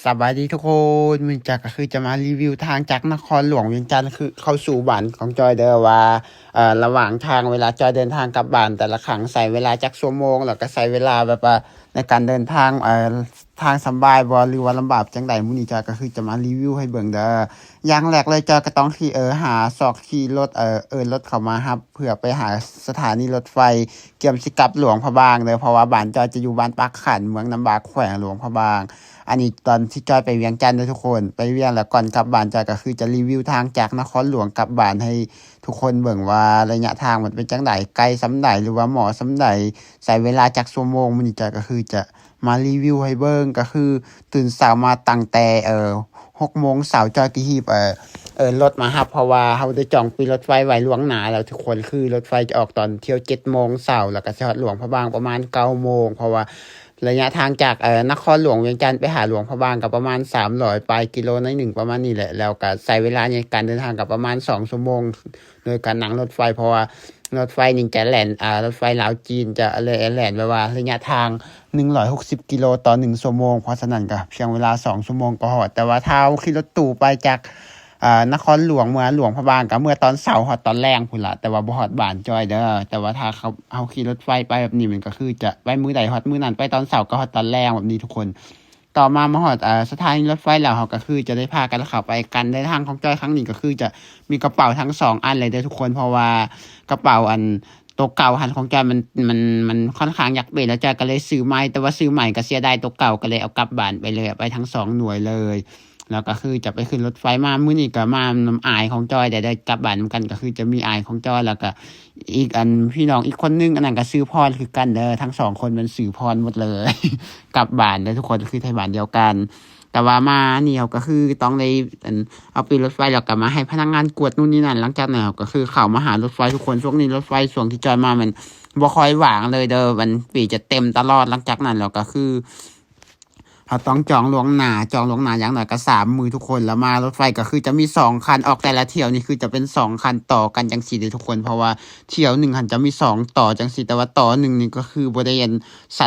ສະບາຍດີທຸກຄົນ, ມື້ນີ້ຈອຍກໍຄືຈະມາຣີວິວທາງຈາກນະຄອນຫຼວງວຽງຈັນ ຄືເຂົ້າສູ່ບ້ານຂອງຈອຍເດີ ວ່າ ເອີ ລະຫວ່າງທາງ ເວລາຈອຍເດີນທາງກັບບ້ານແຕ່ລະຄັ້ງ ໃຊ້ເວລາຈັກຊົ່ວໂມງ ແລ້ວກໍໃຊ້ເວລາແບບວ່າໃນການເດີນທາງ ເອີ ທາງສະບາຍບໍ່ ຫຼືວ່າລຳບາກຈັ່ງໃດ. ມື້ນີ້ຈອຍກໍຄືຈະມາຣີວິວໃຫ້ເບິ່ງເດີ. ຢ່າງແລກເລີຍ ຈອຍກໍຕ້ອງຂີ່ ເອີ ຫາຊອກຂີ່ລົດ ເອີ ເອີ້ນລົດເຂົ້າມາຮັບ ເພື່ອໄປຫາສະຖານີລົດໄຟ ກຽມຊິກັບຫຼວງພະບາງເດີ ເພາະວ່າບ້ານຈອຍຈະຢູ່ບ້ານປາກຂັນ ເມືອງນ້ຳບາກ ແຂວງຫຼວງພະບາງ. ອັນນີ້ຕອນທີ່ຈອຍໄປວຽງຈັນເດີທຸກຄົນ, ໄປວຽງແລ້ວກ່ອນກັບບ້ານ ຈອຍກໍຄືຈະຣີວິວທາງຈາກນະຄອນຫຼວງກັບບ້ານໃຫ້ທຸກຄົນເບິ່ງວ່າໄລຍະທາງມັນເປັນຈັ່ງໃດ, ໄກສ່ຳໃດ ຫຼືວ່າເໝາະສ່ຳໃດ, ໃຊ້ເວລາຈັກຊົ່ວໂມງ. ມື້ນີ້ຈອຍກໍຄືຈະ ມາຣີວິວໃຫ້ເບິ່ງ ກໍຄືຕື່ນເຊົ້າມາຕັ້ງແຕ່ ເອີ ຫົກໂມງເຊົ້າ ຈອຍກໍຮີບ ເອີ ເອີ້ນລົດມາຮັບ ເພາະວ່າເຮົາໄດ້ຈອງປີ້ລົດໄຟໄວ້ລ່ວງໜ້າແລ້ວທຸກຄົນ, ຄືລົດໄຟຈະອອກຕອນຖ້ຽວເຈັດໂມງເຊົ້າ ແລ້ວກໍຊິຮອດຫຼວງພະບາງປະມານເກົ້າໂມງ ເພາະວ່າໄລຍະທາງຈາກ ເອີ ນະຄອນຫຼວງວຽງຈັນໄປຫາຫຼວງພະບາງກໍປະມານສາມຮ້ອຍປາຍກິໂລໜ້ອຍໜຶ່ງ ປະມານນີ້ແຫຼະ, ແລ້ວກໍໃຊ້ເວລາໃນການເດີນທາງກໍປະມານສອງຊົ່ວໂມງ ໂດຍການນັ່ງລົດໄຟ ເພາະວ່າ ລົດໄຟນີ້ຈະແລ່ນ ອາ ລົດໄຟລາວຈີນຈະແລ່ນ ແລ່ນແບບວ່າໄລຍະທາງໜຶ່ງຮ້ອຍຫົກສິບກິໂລຕໍ່ໜຶ່ງຊົ່ວໂມງ, ເພາະສະນັ້ນກໍພຽງເວລາສອງຊົ່ວໂມງກໍຮອດ. ແຕ່ວ່າຖ້າເຮົາຂີ່ລົດຕູ້ໄປຈາກ ອາ ນະຄອນຫຼວງເມືອຫຼວງພະບາງ ກໍເມືອຕອນເຊົ້າຮອດຕອນແລງພຸ້ນລະ, ແຕ່ວ່າບໍ່ຮອດບ້ານຈອຍເດີ. ແຕ່ວ່າຖ້າເຮົາ ເຮົາຂີ່ລົດໄຟໄປແບບນີ້ ມັນກໍຄືຈະໄປມື້ໃດຮອດມື້ນັ້ນ, ໄປຕອນເຊົ້າກໍຮອດຕອນແລງແບບນີ້ທຸກຄົນ. ຕໍ່ມາມາຮອດ ເອີ ສະຖານີລົດໄຟແລ້ວ ເຮົາກໍຄືຈະໄດ້ພາກັນເຂົ້າໄປ. ການເດີນທາງຂອງຈອຍຄັ້ງນີ້ກໍຄືຈະມີກະເປົາທັງສອງອັນເລີຍເດີທຸກຄົນ, ເພາະວ່າກະເປົາອັນໂຕເກົ່າຫັ້ນຂອງຈອຍມັນ ມັນ ມັນຄ່ອນຂ້າງຢາກເປັນ ແລ້ວຈອຍກໍເລີຍຊື້ໃໝ່, ແຕ່ວ່າຊື້ໃໝ່ກໍເສຍດາຍໂຕເກົ່າ ກໍເລີຍເອົາກັບບ້ານໄປເລີຍ, ເອົາໄປທັງສອງໜ່ວຍເລີຍ. ແລ້ວກໍຄືຈະໄປຂຶ້ນລົດໄฟມາ. ມື້ນີ້ກໍມານຳອ້າຍຂອງຈອຍໄດ້ ໄດ້ກັບບ້ານນຳກັນ, ກໍຄືຈະມີອ້າຍຂອງຈອຍ ແລ້ວກໍ ອີກອັນ ພີ່ນ້ອງອີກຄົນໜຶ່ງ ອັນນັ້ນກໍຊື່ພອນຄືກັນເດີ, ທັງສອງຄົນແມ່ນຊື່ພອນໝົດເລີຍ ກັບບ້ານເດີທຸກຄົນ, ຄືໄທບ້ານດຽວກັນ. ແຕ່ວ່າມານີ້ເຮົາກໍຄືຕ້ອງໄດ້ ອັນ ເອົາປີ້ລົດໄຟ ແລ້ວກໍມາໃຫ້ພະນັກງານກວດນູ່ນນີ້ນັ້ນ. ຫຼັງຈາກນັ້ນເຮົາກໍຄືເຂົ້າມາຫາລົດໄຟທຸກຄົນ. ຊ່ວງນີ້ລົດໄຟ ຊ່ວງທີ່ຈອຍມາ ມັນບໍ່ຄ່ອຍຫວ່າງເລີຍເດີ, ມັນປີ້ຈະເຕັມຕະຫຼອດ. ຫຼັງຈາກນັ້ນແລ້ວກໍຄື ເຮົາຕ້ອງຈອງລ່ວງໜ້າ, ຈອງລ່ວງໜ້າຢ່າງໜ້ອຍກໍສາມມື້ທຸກຄົນ. ແລ້ວມາລົດໄຟກໍຄືຈະມີສອງຄັນ, ອອກແຕ່ລະຖ້ຽວນີ້ຄືຈະເປັນສອງຄັນຕໍ່ກັນຈັ່ງຊີ້ເດ້ທຸກຄົນ, ເພາະວ່າຖ້ຽວໜຶ່ງຫັ້ນຈະມີສອງຕໍ່ຈັ່ງຊີ້, ແຕ່ວ່າຕໍ່ໜຶ່ງນີ້ກໍຄືບໍ່ໄດ້ອັ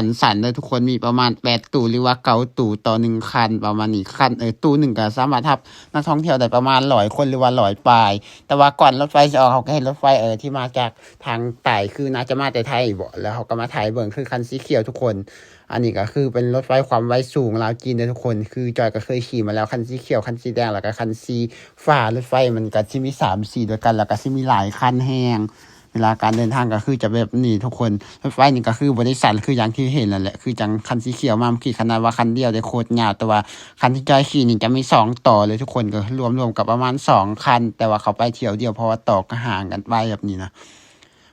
ນສັ້ນໆເດີທຸກຄົນ, ມີປະມານແປດຕູ້ ຫຼືວ່າເກົ້າຕູ້ຕໍ່ໜຶ່ງຄັນ ປະມານນີ້. ຄັນ ເອີ ຕູ້ໜຶ່ງກໍສາມາດຮັບນັກທ່ອງທ່ຽວໄດ້ປະມານຮ້ອຍຄົນ ຫຼືວ່າຮ້ອຍປາຍ. ແຕ່ວ່າກ່ອນລົດໄຟຊິອອກ ເຮົາກໍເຫັນລົດໄຟ ເອີ ທີ່ມາຈາກທາງໃຕ້ ຄືໜ້າຈະມາແຕ່ໄທບໍ ແລ້ວເຮົາກໍມາຖ່າຍເບິ່ງ ຄືຄັນສີຂຽວທຸກຄົນ. ອັນນີ້ກໍຄືເປັນລົດໄຟຄວາມໄວສູງລາວຈີນເດີທຸກຄົນ, ຄືຈອຍກໍເຄີຍຂີ່ມາແລ້ວ ຄັນສີຂຽວ, ຄັນສີແດງ ແລ້ວກໍຄັນສີຟ້າ. ລົດໄຟມັນກໍຊິມີສາມສີດ້ວຍກັນ, ແລ້ວກໍຊິມີຫຼາຍຄັນແຮງ. ເວລາການເດີນທາງກໍຄືຈະແບບນີ້ທຸກຄົນ, ລົດໄຟນີ້ກໍຄືບໍ່ໄດ້ສັ້ນ ຄືຢ່າງທີ່ເຫັນນັ້ນແຫຼະ, ຄືຈັ່ງຄັນສີຂຽວມາເມື່ອກີ້ ຂະໜາດວ່າຄັນດຽວໄດ້ໂຄດຍາວ, ແຕ່ວ່າຄັນທີ່ຈອຍຂີ່ນີ້ຈະມີສອງຕໍ່ເລີຍທຸກຄົນ, ກໍລວມໆກໍປະມານສອງຄັນ, ແຕ່ວ່າເຂົາໄປຖ້ຽວດຽວ ເພາະວ່າຕໍ່ກໍຫ່າງກັນໄປແບບນີ້ນະ.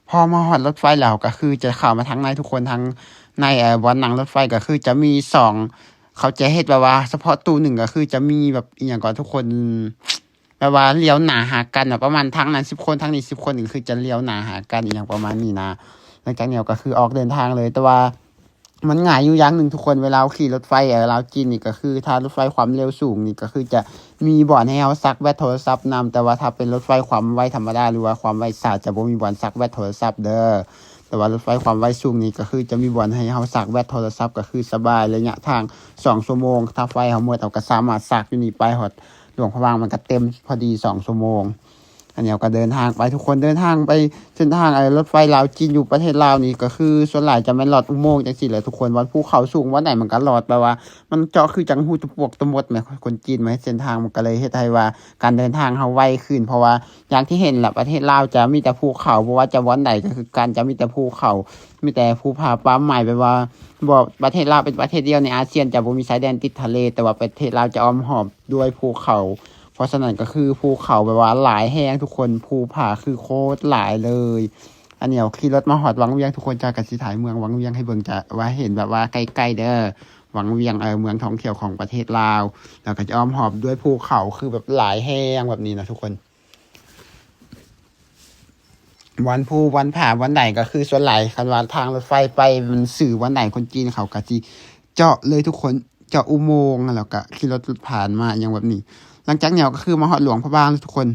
ພໍມາຮອດລົດໄຟແລ້ວ ເຮົາກໍຄືຈະເຂົ້າມາທາງໃນທຸກຄົນ, ທາງໃນ ເອີ ບ່ອນນັ່ງລົດໄຟກໍຄືຈະມີສອງ, ເຂົາຈະເຮັດແບບວ່າສະເພາະຕູ້ໜຶ່ງກໍຄືຈະມີແບບ ອີ່ຫຍັງກໍທຸກຄົນ ແບບວ່າລ້ຽວໜ້າຫາກັນ ແບບປະມານທາງນັ້ນສິບຄົນ ທາງນີ້ສິບຄົນ ກໍຄືຈະລ້ຽວໜ້າຫາກັນ ອີ່ຫຍັງປະມານນີ້ນະ. ຫຼັງຈາກນີ້ເຮົາກໍຄືອອກເດີນທາງເລີຍ, ແຕ່ວ່າ ມັນງ່າຍຢູ່ຢ່າງໜຶ່ງທຸກຄົນ, ເວລາເຮົາຂີ່ລົດໄຟ ເອີ ລາວຈີນນີ້ ກໍຄືຖ້າລົດໄຟຄວາມເລັວສູງນີ້ ກໍຄືຈະມີບ່ອນໃຫ້ເຮົາຊັກແບັດໂທລະສັບນຳ, ແຕ່ວ່າຖ້າເປັນລົດໄຟຄວາມໄວທຳມະດາ ຫຼືວ່າຄວາມໄວຊ້າ ຈະບໍ່ມີບ່ອນຊັກແບັດໂທລະສັບເດີ. ແຕ່ວ່າລົດໄຟຄວາມໄວສູງນີ້ ກໍຄືຈະມີບ່ອນໃຫ້ເຮົາຊັກແບັດໂທລະສັບ ກໍຄືສະບາຍ, ໄລຍະທາງສອງຊົ່ວໂມງ, ຖ້າໄຟເຮົາໝົດ ເຮົາກໍສາມາດຊັກຢູ່ນີ້ໄປຮອດຫຼວງພະບາງ, ມັນກໍເຕັມພໍດີສອງຊົ່ວໂມງ. ອັນນີ້ເຮົາກໍເດີນທາງໄປ ທຸກຄົນ, ເດີນທາງໄປເສັ້ນທາງ ເອີ ລົດໄຟລາວຈີນຢູ່ປະເທດລາວນີ້ ກໍຄືສ່ວນຫຼາຍຈະແມ່ນລອດອຸໂມງຈັ່ງຊີ້ແຫຼະທຸກຄົນ, ບ່ອນພູເຂົາສູງບ່ອນໃດມັນກໍລອດ, ແບບວ່າມັນເຈາະຄືຈັ່ງຮູຕະປວກຕະໝົດແໝ່, ຄົນຈີນມາເຮັດເສັ້ນທາງ ມັນກໍເລີຍເຮັດໃຫ້ວ່າການເດີນທາງເຮົາໄວຂຶ້ນ, ເພາະວ່າຢ່າງທີ່ເຫັນລະ ປະເທດລາວຈະມີແຕ່ພູເຂົາ, ບໍ່ວ່າຈະບ່ອນໃດກໍຄືກັນ ຈະມີແຕ່ພູເຂົາ, ມີແຕ່ພູຜາປ່າໄມ້, ແບບວ່າບໍ່, ປະເທດລາວເປັນປະເທດດຽວໃນອາຊຽນຈະບໍ່ມີຊາຍແດນຕິດທະເລ, ແຕ່ວ່າປະເທດລາວຈະອ້ອມຮອບ ດ້ວຍພູເຂົາ, ເພາະສະນັ້ນກໍຄືພູເຂົາແບບວ່າຫຼາຍແຮງທຸກຄົນ, ພູຜາຄືໂຄດຫຼາຍເລີຍ. ອັນນີ້ເຮົາຂີ່ລົດມາຮອດວັງວຽງທຸກຄົນ, ຈອຍກໍຊິຖ່າຍເມືອງວັງວຽງໃຫ້ເບິ່ງ, ຈະວ່າເຫັນແບບວ່າໃກ້ໆເດີ, ວັງວຽງ ເອີ ເມືອງທ່ອງທ່ຽວຂອງປະເທດລາວ, ແລ້ວກໍຈະອ້ອມຮອບດ້ວຍພູເຂົາ ຄືແບບຫຼາຍແຮງແບບນີ້ນະທຸກຄົນ. ບ່ອນພູບ່ອນຜາບ່ອນໃດ ກໍຄືສ່ວນຫຼາຍ ຄັນວ່າທາງລົດໄຟໄປມັນຊື່ບ່ອນໃດ ຄົນຈີນເຂົາກໍຊິເຈາະເລີຍທຸກຄົນ, ເຈາະອຸໂມງ ແລ້ວກໍຂີ່ລົດຜ່ານມາຫຍັງແບບນີ້. ຫຼັງຈາກນີ້ກໍຄືມາຮອດຫຼວງພະບາງທຸກຄົນ,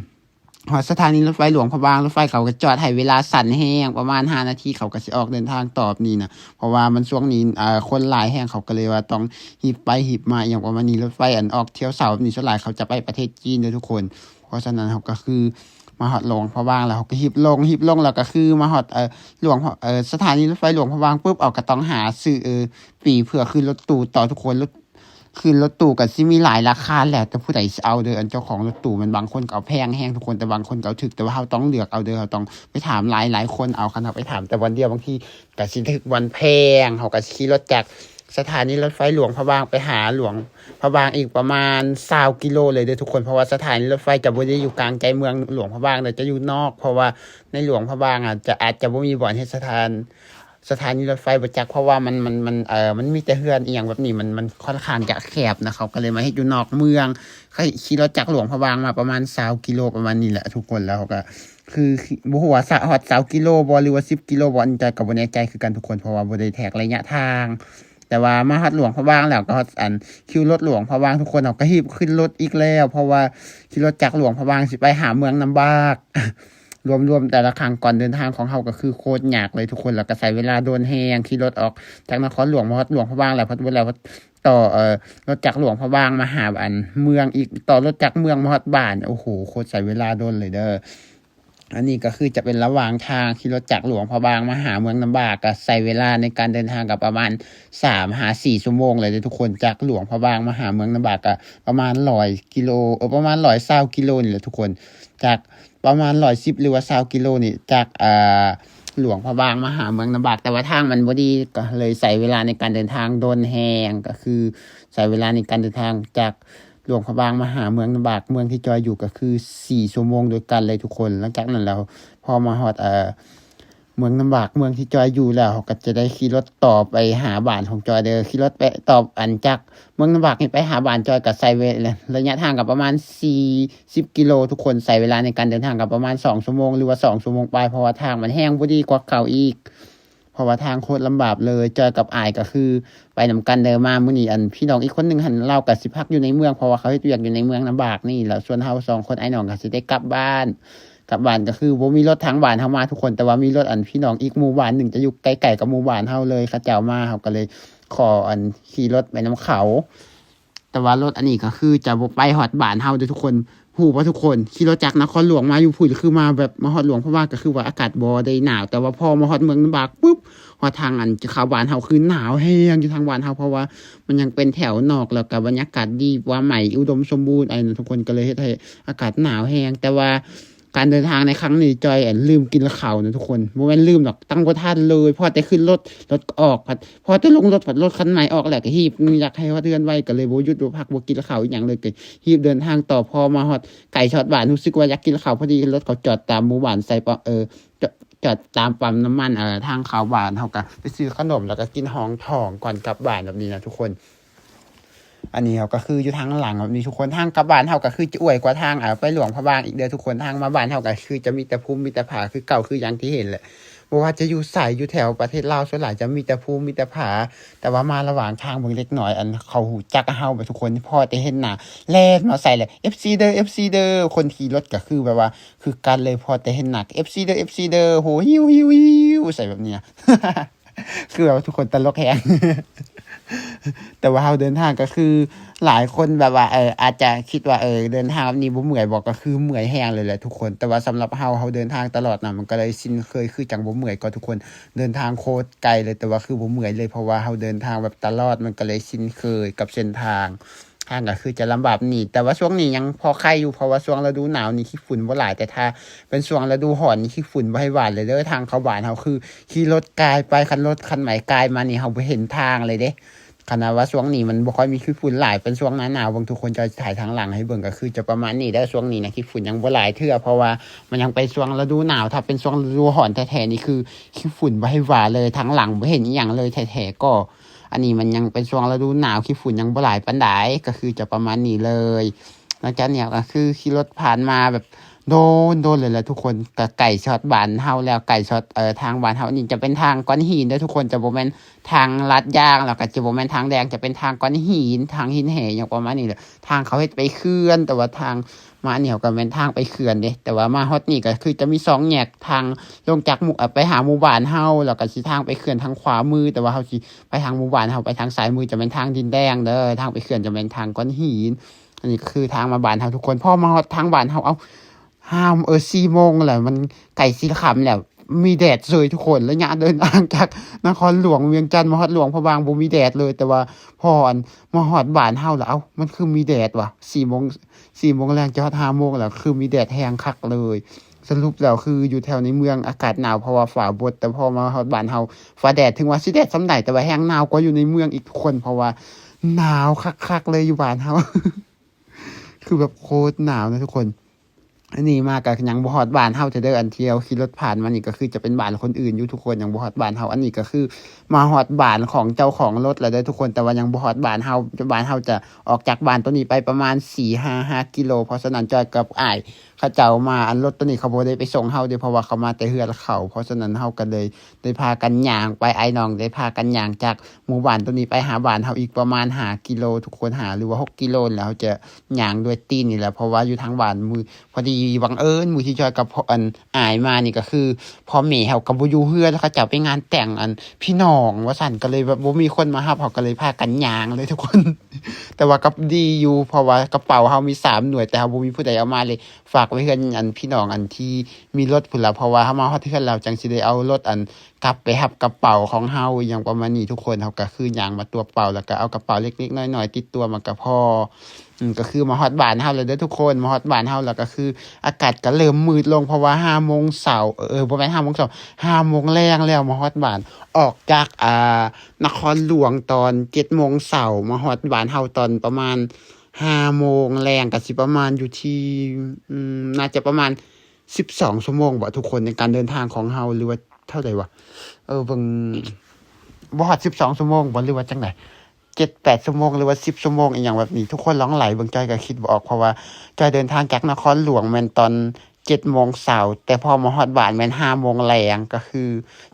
ຮອດສະຖານີລົດໄຟຫຼວງພະບາງ, ລົດໄຟເຂົາກໍຈອດໃຫ້ເວລາສັ້ນແຮງ ປະມານຫ້ານາທີ ເຂົາກໍຊິອອກເດີນທາງຕໍ່ນີ້ນະ. ເພາະວ່າມັນຊ່ວງນີ້ ເອີ ຄົນຫຼາຍແຮງ ເຂົາກໍເລີຍວ່າຕ້ອງຮີບໄປຮີບມາ ອີ່ຫຍັງປະມານນີ້. ລົດໄຟອັນອອກຖ້ຽວເສົາແບບນີ້ ສ່ວນຫຼາຍເຂົາຈະໄປປະເທດຈີນເດີທຸກຄົນ. ເພາະສະນັ້ນເຮົາກໍຄືມາຮອດຫຼວງພະບາງແລ້ວ ເຮົາກໍຮີບລົງ ຮີບລົງແລ້ວກໍຄືມາຮອດ ເອີ ຫຼວງ ເອີ ສະຖານີລົດໄຟຫຼວງພະບາງປຶບ ເຮົາກໍຕ້ອງຫາຊື້ ເອີ ປີ້ເພື່ອຂຶ້ນລົດຕູ້ຕໍ່ທຸກຄົນ. ລົດ ຂຶ້ນລົດຕູ້ກໍຊິມີຫຼາຍລາຄາ ແລ້ວແຕ່ຜູ້ໃດຊິເອົາເດີ. ອັນເຈົ້າຂອງລົດຕູ້ແມ່ນບາງຄົນກໍເອົາແພງແຮງທຸກຄົນ ແຕ່ບາງຄົນກໍເອົາຖືກ ແຕ່ວ່າເຮົາຕ້ອງເລືອກເອົາເດີ. ເຮົາຕ້ອງໄປຖາມຫຼາຍໆຄົນເອົາ. ຄັນເຮົາໄປຖາມແຕ່ບ່ອນດຽວ ບາງທີກໍຊິຖືກບ່ອນແພງ. ເຮົາກໍຊິຂີ່ລົດຈາກສະຖານີລົດໄຟຫຼວງພະບາງໄປຫາຫຼວງພະບາງອີກປະມານຊາວກິໂລເລີຍເດີທຸກຄົນ. ເພາະວ່າສະຖານີລົດໄຟຈະບໍ່ໄດ້ຢູ່ກາງໃຈເມືອງຫຼວງພະບາງເດີ, ຈະຢູ່ນອກ. ເພາະວ່າໃນຫຼວງພະບາງອະ ຈະ ອາດຈະບໍ່ມີບ່ອນເຮັດສະຖານ ສະຖານີລົດໄຟບໍ່ຈັກ ເພາະວ່າມັນ ມັນ ມັນ ເອີ ມັນມີແຕ່ເຮືອນອີ່ຫຍັງແບບນີ້ ມັນ ມັນຄ່ອນຂ້າງຈະແຄບນະ. ເຂົາກໍເລີຍມາເຮັດຢູ່ນອກເມືອງ. ຂີ່ລົດຈາກຫຼວງພະບາງມາປະມານຊາວກິໂລ ປະມານນີ້ແຫຼະທຸກຄົນ. ແລ້ວເຂົາກໍຄື ບໍ່ຮູ້ວ່າ ຮອດຊາວກິໂລບໍ່ ຫຼືວ່າສິບກິໂລບໍ່ ອັນນີ້ກໍບໍ່ແນ່ໃຈຄືກັນທຸກຄົນ ເພາະວ່າບໍ່ໄດ້ແທກໄລຍະທາງ. ແຕ່ວ່າມາຮອດຫຼວງພະບາງແລ້ວ ກໍຮອດອັນຄິວລົດຫຼວງພະບາງທຸກຄົນ. ເຮົາກໍຮີບຂຶ້ນລົດອີກແລ້ວ ເພາະວ່າຂີ່ລົດຈາກຫຼວງພະບາງຊິໄປຫາເມືອງນ້ຳບາກ. ລວມໆແຕ່ລະຄັ້ງກ່ອນເດີນທາງຂອງເຮົາກໍຄືໂຄດຍາກເລີຍທຸກຄົນ, ແລ້ວກໍໃຊ້ເວລາດົນແຮງ. ຂີ່ລົດອອກຈາກນະຄອນຫຼວງມາຮອດຫຼວງພະບາງແລ້ວ ພັດບໍ່ແລ້ວພັດຕໍ່ ເອີ ລົດຈາກຫຼວງພະບາງມາຫາອັນເມືອງອີກ, ຕໍ່ລົດຈາກເມືອງມາຮອດບ້ານ. ໂອ້ໂຫ ໂຄດໃຊ້ເວລາດົນເລີຍເດີ. ອັນນີ້ກໍຄືຈະເປັນລະຫວ່າງທາງ ຂີ່ລົດຈາກຫຼວງພະບາງມາຫາເມືອງນ້ຳບາກ ກໍໃຊ້ເວລາໃນການເດີນທາງກໍປະມານສາມຫາສີ່ຊົ່ວໂມງເລີຍເດີທຸກຄົນ. ຈາກຫຼວງພະບາງມາຫາເມືອງນ້ຳບາກກໍປະມານຮ້ອຍກິໂລ ເອີ ປະມານຮ້ອຍຊາວກິໂລນີ້ແຫຼະທຸກຄົນ. ຈາກ ປະມານຮ້ອຍສິບ ຫຼືວ່າຊາວກິໂລນີ້ ຈາກ ອ່າ ຫຼວງພະບາງມາຫາເມືອງນ້ຳບາກ, ແຕ່ວ່າທາງມັນບໍ່ດີ ກໍເລີຍໃຊ້ເວລາໃນການເດີນທາງດົນແຮງ. ກໍຄືໃຊ້ເວລາໃນການເດີນທາງຈາກຫຼວງພະບາງມາຫາເມືອງນ້ຳບາກ ເມືອງທີ່ຈອຍຢູ່ ກໍຄືສີ່ຊົ່ວໂມງດ້ວຍກັນເລີຍທຸກຄົນ. ຫຼັງຈາກນັ້ນແລ້ວ ພໍມາຮອດ ເອີ ເມືອງນ້ຳບາກ ເມືອງທີ່ຈອຍຢູ່ແລ້ວ ເຮົາກໍຈະໄດ້ຂີ່ລົດຕໍ່ໄປຫາບ້ານຂອງຈອຍເດີ. ຂີ່ລົດໄປຕໍ່ ອັນ ຈາກເມືອງນ້ຳບາກນີ້ໄປຫາບ້ານຈອຍ ກໍໃຊ້ເວລາ ໄລຍະທາງກໍປະມານສີ່ສິບກິໂລທຸກຄົນ. ໃຊ້ເວລາໃນການເດີນທາງກໍປະມານສອງຊົ່ວໂມງ ຫຼືວ່າສອງຊົ່ວໂມງປາຍ ເພາະວ່າທາງມັນແຮງບໍ່ດີກວ່າເກົ່າອີກ. ເພາະວ່າທາງໂຄດລຳບາກເລີຍ. ຈອຍກັບອ້າຍກໍຄືໄປນຳກັນເດີ. ມາມື້ນີ້ ອັນ ພີ່ນ້ອງອີກຄົນໜຶ່ງຫັ້ນ ລາວກໍຊິພັກຢູ່ໃນເມືອງ ເພາະວ່າເຂົາເຮັດວຽກຢູ່ໃນເມືອງນ້ຳບາກນີ້. ແລ້ວສ່ວນເຮົາສອງຄົນ ອ້າຍນ້ອງກໍຊິໄດ້ກັບບ້ານ. ກັບບ້ານກໍຄືບໍ່ມີລົດທາງບ້ານເຮົາມາທຸກຄົນ, ແຕ່ວ່າມີລົດອັນພີ່ນ້ອງອີກໝູ່ບ້ານໜຶ່ງ ຈະຢູ່ໃກ້ໆກັບໝູ່ບ້ານເຮົາເລີຍ. ເຂົາເຈົ້າມາ ເຮົາກໍເລີຍຂໍອັນຂີ່ລົດໄປນຳເຂົາ. ແຕ່ວ່າລົດອັນນີ້ກໍຄືຈະບໍ່ໄປຮອດບ້ານເຮົາເດີທຸກຄົນ. ຮູ້ບໍ່ທຸກຄົນ? ຂີ່ລົດຈາກນະຄອນຫຼວງມາຢູ່ພຸ້ນ ຄືມາແບບມາຮອດຫຼວງພະບາງ ກໍຄືວ່າອາກາດບໍ່ໄດ້ໜາວ, ແຕ່ວ່າພໍມາຮອດເມືອງນ້ຳບາກປຸບ ຮອດທາງອັນຈະເຂົ້າບ້ານເຮົາ ຄືໜາວແຮງຢູ່ທາງບ້ານເຮົາ, ເພາະວ່າມັນຍັງເປັນແຖວນອກ ແລ້ວກໍບັນຍາກາດດີກວ່າໃໝ່ ອຸດົມສົມບູນ ອັນນັ້ນທຸກຄົນ, ກໍເລີຍເຮັດໃຫ້ອາກາດໜາວແຮງ. ແຕ່ວ່າ ການເດີນທາງໃນຄັ້ງນີ້ ຈອຍ ອັນ ລືມກິນເຂົ້ານະທຸກຄົນ. ບໍ່ແມ່ນລືມດອກ, ຕັ້ງບໍ່ທັນເລີຍ. ພໍແຕ່ຂຶ້ນລົດ ລົດກໍອອກ, ພໍແຕ່ລົງລົດ ລົດຄັນໃໝ່ອອກແລ້ວ ກໍຮີບ ຢາກໃຫ້ຮອດເຮືອນໄວ ກໍເລີຍບໍ່ຢຸດບໍ່ພັກ ບໍ່ກິນເຂົ້າອີ່ຫຍັງເລີຍ, ກໍຮີບເດີນທາງຕໍ່. ພໍມາຮອດ ໃກ້ຮອດບ້ານ ຮູ້ສຶກວ່າຢາກກິນເຂົ້າພໍດີ, ລົດເຂົາຈອດຕາມໝູ່ບ້ານ ໃສ່ປ້ຳ ເອີ ຈອດຕາມປ້ຳນ້ຳມັນ ເອີ ທາງເຂົ້າບ້ານ. ເຮົາກໍໄປຊື້ຂະໜົມ ແລ້ວກໍກິນຮອງທ້ອງກ່ອນກັບບ້ານ ແບບນີ້ນະທຸກຄົນ. ອັນນີ້ເຮົາກໍຄືຢູ່ທາງຫຼັງແບບນີ້ທຸກຄົນ. ທາງກັບບ້ານເຮົາກໍຄືຈະອວຍກວ່າທາງ ເອີ ໄປຫຼວງພະບາງອີກເດີທຸກຄົນ. ທາງມາບ້ານເຮົາກໍຄືຈະມີແຕ່ພູມມີແຕ່ຜາ ຄືເກົ່າຄືຢ່າງທີ່ເຫັນແຫຼະ. ບໍ່ວ່າຈະຢູ່ໃສ ຢູ່ແຖວປະເທດລາວ ສ່ວນຫຼາຍຈະມີແຕ່ພູມມີແຕ່ຜາ. ແຕ່ວ່າມາລະຫວ່າງທາງ ເບິ່ງເດັກນ້ອຍ ອັນ ເຂົາຮູ້ຈັກເຮົາແບບທຸກຄົນ ພໍແຕ່ເຫັນໜ້າ ແລ່ນມາໃສ່ເລີຍ ເອັບຊີເດີ ເອັບຊີເດີ. ຄົນຂີ່ລົດກໍຄືແບບວ່າຄືກັນເລີຍ, ພໍແຕ່ເຫັນໜ້າ ເອັບຊີເດີ ເອັບຊີເດີ ໂຫ ຫິວໆໆ ໃສ່ແບບນີ້. ຄືແບບວ່າທຸກຄົນຕະຫຼົກແຮງ. ແຕ່ວ່າເຮົາເດີນທາງກໍຄື ຫຼາຍຄົນແບບວ່າ ເອີ ອາດຈະຄິດວ່າ ເອີ ເດີນທາງແບບນີ້ບໍ່ເມື່ອຍບໍ? ກໍຄືເມື່ອຍແຮງເລີຍແຫຼະທຸກຄົນ. ແຕ່ວ່າສຳລັບເຮົາ ເຮົາເດີນທາງຕະຫຼອດນະ ມັນກໍເລີຍຊິນເຄີຍ ຄືຈັ່ງບໍ່ເມື່ອຍ. ກໍທຸກຄົນ ເດີນທາງໂຄດໄກເລີຍ ແຕ່ວ່າຄືບໍ່ເມື່ອຍເລີຍ ເພາະວ່າເຮົາເດີນທາງແບບຕະຫຼອດ ມັນກໍເລີຍຊິນເຄີຍກັບເສັ້ນທາງ. ທາງກໍຄືຈະລຳບາກນີ້ ແຕ່ວ່າຊ່ວງນີ້ຍັງພໍໄຄຢູ່ ເພາະວ່າຊ່ວງລະດູໜາວນີ້ຂີ້ຝຸ່ນບໍ່ຫຼາຍ, ແຕ່ຖ້າເປັນຊ່ວງລະດູຮ້ອນນີ້ຂີ້ຝຸ່ນບໍ່ໃຫ້ຫວານເລີຍເດີ. ທາງເຂົ້າບ້ານເຮົາຄືຂີ່ລົດກາຍໄປ, ຄັນລົດຄັນໃໝ່ກາຍມານີ້ເຮົາບໍ່ເຫັນທາງເລີຍເດ້. ຂະໜາດວ່າຊ່ວງນີ້ມັນບໍ່ຄ່ອຍມີຂີ້ຝຸ່ນຫຼາຍ ເປັນຊ່ວງໜ້າໜາວ. ເບິ່ງທຸກຄົນ ຈອຍຈະຖ່າຍທາງຫຼັງໃຫ້ເບິ່ງ ກໍຄືຈະປະມານນີ້ເດີ. ຊ່ວງນີ້ນະ ຂີ້ຝຸ່ນຍັງບໍ່ຫຼາຍເທື່ອ ເພາະວ່າມັນຍັງເປັນຊ່ວງລະດູໜາວ. ຖ້າເປັນຊ່ວງລະດູຮ້ອນແທ້ໆນີ້ ຄືຂີ້ຝຸ່ນບໍ່ໃຫ້ຫວານເລີຍ, ທາງຫຼັງບໍ່ເຫັນອີ່ຫຍັງເລີຍແທ້ໆ. ກໍອັນນີ້ມັນຍັງເປັນຊ່ວງລະດູໜາວ ຂີ້ຝຸ່ນຍັງບໍ່ຫຼາຍປານໃດ, ກໍຄືຈະປະມານນີ້ເລີຍ. ຫຼັງຈາກນີ້ກໍຄືຂີ່ລົດຜ່ານມາແບບ ໂດນໆ ໂດນເລີຍແຫຼະທຸກຄົນ ກະໃກ້ຊິຮອດບ້ານເຮົາແລ້ວ ໃກ້ຊິຮອດ ເອີ ທາງບ້ານເຮົາ. ອັນນີ້ຈະເປັນທາງກ້ອນຫີນເດີທຸກຄົນ ຈະບໍ່ແມ່ນທາງລາດຢາງ ແລ້ວກະຈະບໍ່ແມ່ນທາງແດງ ຈະເປັນທາງກ້ອນຫີນ ທາງຫີນແຮ່ຫຍັງປະມານນີ້ແຫຼະ. ທາງເຂົາເຮັດໄປເຂື່ອນ ແຕ່ວ່າທາງມານີ້ເຮົາກະແມ່ນທາງໄປເຂື່ອນເດ້. ແຕ່ວ່າມາຮອດນີ້ກະຄືຈະມີສອງແຍກ ທາງລົງຈາກໝູ່ ໄປຫາໝູ່ບ້ານເຮົາ ແລ້ວກະຊິທາງໄປເຂື່ອນທາງຂວາມື ແຕ່ວ່າເຮົາຊິໄປທາງໝູ່ບ້ານເຮົາ ໄປທາງຊ້າຍມືຈະແມ່ນທາງດິນແດງເດີ. ທາງໄປເຂື່ອນຈະແມ່ນທາງກ້ອນຫີນ. ອັນນີ້ຄືທາງມາບ້ານເຮົາທຸກຄົນ. ພໍມາຮອດທາງບ້ານເຮົາ ເອົ້າ ຫ້າ ເອີ ສີ່ໂມງແລ້ວ ມັນໃກ້ຊິຄ່ຳແລ້ວ ມີແດດເສີຍທຸກຄົນ. ໄລຍະເດີນທາງຈາກນະຄອນຫຼວງວຽງຈັນມາຮອດຫຼວງພະບາງບໍ່ມີແດດເລີຍ ແຕ່ວ່າພໍອັນມາຮອດບ້ານເຮົາແລ້ວ ເອົ້າ ມັນຄືມີແດດຫວາ ສີ່ໂມງ ສີ່ໂມງແລງຈະຮອດຫ້າໂມງແລ້ວ ຄືມີແດດແຮງຄັກເລີຍ. ສະຫຼຸບແລ້ວຄືຢູ່ແຖວໃນເມືອງອາກາດໜາວ ເພາະວ່າຟ້າບົດ ແຕ່ພໍມາຮອດບ້ານເຮົາຟ້າແດດ ເຖິງວ່າຊິແດດສ່ຳໃດ ແຕ່ວ່າແຮງໜາວກວ່າຢູ່ໃນເມືອງອີກທຸກຄົນ ເພາະວ່າໜາວຄັກໆເລີຍຢູ່ບ້ານເຮົາ ຄືແບບໂຄດໜາວນະທຸກຄົນ. ອັນນີ້ມາກະຍັງບໍ່ຮອດບ້ານເຮົາເທື່ອເດີ ອັນທີ່ເຮົາຂີ່ລົດຜ່ານມານີ້ກະຄືຈະເປັນບ້ານຄົນອື່ນຢູ່ທຸກຄົນ ຍັງບໍ່ຮອດບ້ານເຮົາ. ອັນນີ້ກະຄືມາຮອດບ້ານຂອງເຈົ້າຂອງລົດແລ້ວເດີທຸກຄົນ ແຕ່ວ່າຍັງບໍ່ຮອດບ້ານເຮົາ. ບ້ານເຮົາຈະອອກຈາກບ້ານໂຕນີ້ໄປປະມານສີ່ຫ້າ ຫ້າກິໂລ ເພາະສະນັ້ນຈອຍກັບອ້າຍເຂົາເຈົ້າມາ ອັນລົດໂຕນີ້ເຂົາບໍ່ໄດ້ໄປສົ່ງເຮົາເດ້ ເພາະວ່າເຂົາມາແຕ່ເຮືອນເຂົາ. ເພາະສະນັ້ນເຮົາກະເລີຍ ໄດ້ພາກັນຍ່າງໄປ ອ້າຍນ້ອງໄດ້ພາກັນຍ່າງຈາກໝູ່ບ້ານໂຕນີ້ໄປຫາບ້ານເຮົາອີກປະມານຫ້າກິໂລທຸກຄົນ ຫ້າ ຫຼືວ່າຫົກກິໂລນີ້ແຫຼະ. ເຮົາຈະຍ່າງດ້ວຍຕີນນີ້ແຫຼະ ເພາະວ່າຢູ່ທາງບ້ານມື້ ພໍດີບັງເອີນມື້ທີ່ຈອຍກັບພໍ່ ອັນ ອ້າຍມານີ້ກະຄືພໍ່ແມ່ເຮົາກະບໍ່ຢູ່ເຮືອນ ເຂົາເຈົ້າໄປງານແຕ່ງ ອັນ ພີ່ນ້ອງວ່າຊັ້ນ ກະເລີຍແບບບໍ່ມີຄົນມາຮັບ ເຮົາກະເລີຍພາກັນຍ່າງເລີຍທຸກຄົນ. ແຕ່ວ່າກະດີຢູ່ ເພາະວ່າກະເປົາເຮົາມີສາມໜ່ວຍ ແຕ່ເຮົາບໍ່ມີຜູ້ໃດເອົາມາເລີຍ ຝາກໄວ້ເຮືອນ ອັນ ພີ່ນ້ອງ ອັນທີ່ມີລົດພຸ້ນລະ ເພາະວ່າເຮົາມາຮອດເຮືອນແລ້ວ ຈັ່ງຊິໄດ້ເອົາລົດ ອັນ ກັບໄປຮັບກະເປົາຂອງເຮົາ ອີ່ຫຍັງປະມານນີ້ທຸກຄົນ. ເຮົາກະຄືຍ່າງມາຕົວະເປົາ ແລ້ວກະເອົາກະເປົາເລັກໆນ້ອຍໆຕິດຕົວມາກະພໍ. ອືມ ກະຄືມາຮອດບ້ານເຮົາແລ້ວເດີທຸກຄົນ ມາຮອດບ້ານເຮົາແລ້ວກະຄືອາກາດກະເລີ່ມມືດລົງ ເພາະວ່າຫ້າໂມງເຊົ້າ ເອີ ບໍ່ແມ່ນຫ້າໂມງເຊົ້າ ຫ້າໂມງແລງແລ້ວ ມາຮອດບ້ານ ອອກຈາກ ອ່າ ນະຄອນຫຼວງຕອນເຈັດໂມງເຊົ້າ ມາຮອດບ້ານເຮົາຕອນປະມານຫ້າໂມງແລງ ກະຊິປະມານຢູ່ທີ່ ອືມ ໜ້າຈະປະມານສິບສອງຊົ່ວໂມງບໍທຸກຄົນ ໃນການເດີນທາງຂອງເຮົາ ຫຼືວ່າເທົ່າໃດຫວາ ເອີ ເບິ່ງ ບໍ່ຮອດສິບສອງຊົ່ວໂມງບໍ ຫຼືວ່າຈັ່ງໃດ ເຈັດແປດຊົ່ວໂມງ ຫຼືວ່າສິບຊົ່ວໂມງ ອີ່ຫຍັງແບບນີ້. ທຸກຄົນລອງໄລ່ເບິ່ງ ຈອຍກະຄິດບໍ່ອອກ ເພາະວ່າຈອຍເດີນທາງຈາກນະຄອນຫຼວງແມ່ນຕອນເຈັດໂມງເຊົ້າ ແຕ່ພໍມາຮອດບ້ານແມ່ນຫ້າໂມງແລງ ກະຄື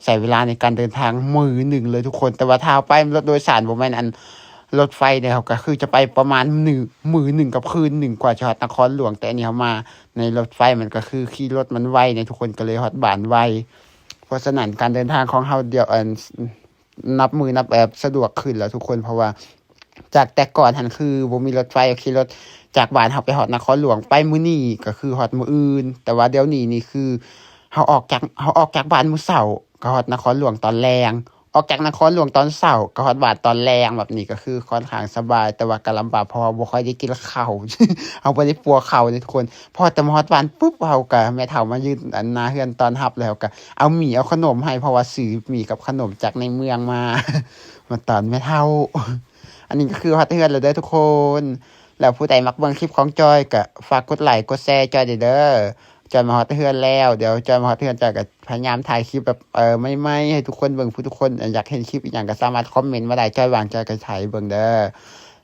ໃຊ້ເວລາໃນການເດີນທາງມື້ໜຶ່ງເລີຍທຸກຄົນ. ແຕ່ວ່າຖ້າເຮົາໄປລົດໂດຍສານ ບໍ່ແມ່ນ ອັນ ລົດໄຟເດ້ ເຮົາກະຄືຈະໄປປະມານມື້ໜຶ່ງກັບຄືນໜຶ່ງກວ່າຈະຮອດນະຄອນຫຼວງ. ແຕ່ອັນນີ້ເຮົາມາໃນລົດໄຟ ມັນກະຄືຂີ່ລົດມັນໄວເນາະທຸກຄົນ ກະເລີຍຮອດບ້ານໄວ. ເພາະສະນັ້ນການເດີນທາງຂອງເຮົາດຽວ ອັນ ນັບມື້ນັບແບບສະດວກຂຶ້ນແລ້ວທຸກຄົນ ເພາະວ່າຈາກແຕ່ກ່ອນຫັ້ນຄືບໍ່ມີລົດໄຟ ຂີ່ລົດຈາກບ້ານເຮົາໄປຮອດນະຄອນຫຼວງ ໄປມື້ນີ້ກະຄືຮອດມື້ອື່ນ. ແຕ່ວ່າດຽວນີ້ນີ້ຄືເຮົາອອກຈາກ ເຮົາອອກຈາກບ້ານມື້ເຊົ້າ ກະຮອດນະຄອນຫຼວງຕອນແລງ ອອກຈາກນະຄອນຫຼວງຕອນເຊົ້າ ກະຮອດບ້ານຕອນແລງ ແບບນີ້ກະຄືຄ່ອນຂ້າງສະບາຍ ແຕ່ວ່າກະລຳບາກ ເພາະວ່າບໍ່ຄ່ອຍໄດ້ກິນເຂົ້າ ເຮົາບໍ່ໄດ້ປົວເຂົ້າເດ້ທຸກຄົນ. ພໍແຕ່ມາຮອດບ້ານປຸບ ເຮົາກະ ແມ່ເຖົ້າມາຢືນ ອັນ ໜ້າເຮືອນຕ້ອນຮັບ ແລ້ວກະເອົາໝີ່ເອົາຂະໜົມໃຫ້ ເພາະວ່າຊື້ໝີ່ກັບຂະໜົມຈາກໃນເມືອງມາ ມາຕ້ອນແມ່ເຖົ້າ. ອັນນີ້ກະຄືຮອດເຮືອນແລ້ວເດີທຸກຄົນ. ແລ້ວຜູ້ໃດມັກເບິ່ງຄລິບຂອງຈອຍກະຝາກກົດໄລກົດແຊຈອຍແດ່ເດີ. ຈອຍມາຮອດເຮືອນແລ້ວ ດຽວຈອຍມາຮອດເຮືອນ ຈອຍກະພະຍາຍາມຖ່າຍຄລິບແບບ ເອີ ໃໝ່ໆໃຫ້ທຸກຄົນເບິ່ງ. ຜູ້ທຸກຄົນຢາກເຫັນຄລິບອີ່ຫຍັງກະສາມາດຄອມເມັນມາໄດ້ ຈອຍວ່າງຈອຍກະຖ່າຍໃຫ້ເບິ່ງເດີ.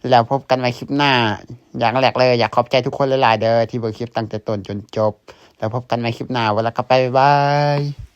ແລ້ວພົບກັນໃໝ່ຄລິບໜ້າ. ຢ່າງແລກເລີຍ ຢາກຂອບໃຈທຸກຄົນຫຼາຍໆເດີ ທີ່ເບິ່ງຄລິບຕັ້ງແຕ່ຕົ້ນຈົນຈົບ. ແລ້ວພົບກັນໃໝ່ຄລິບໜ້າ ເວລາກະໄປ ບາຍບາຍ.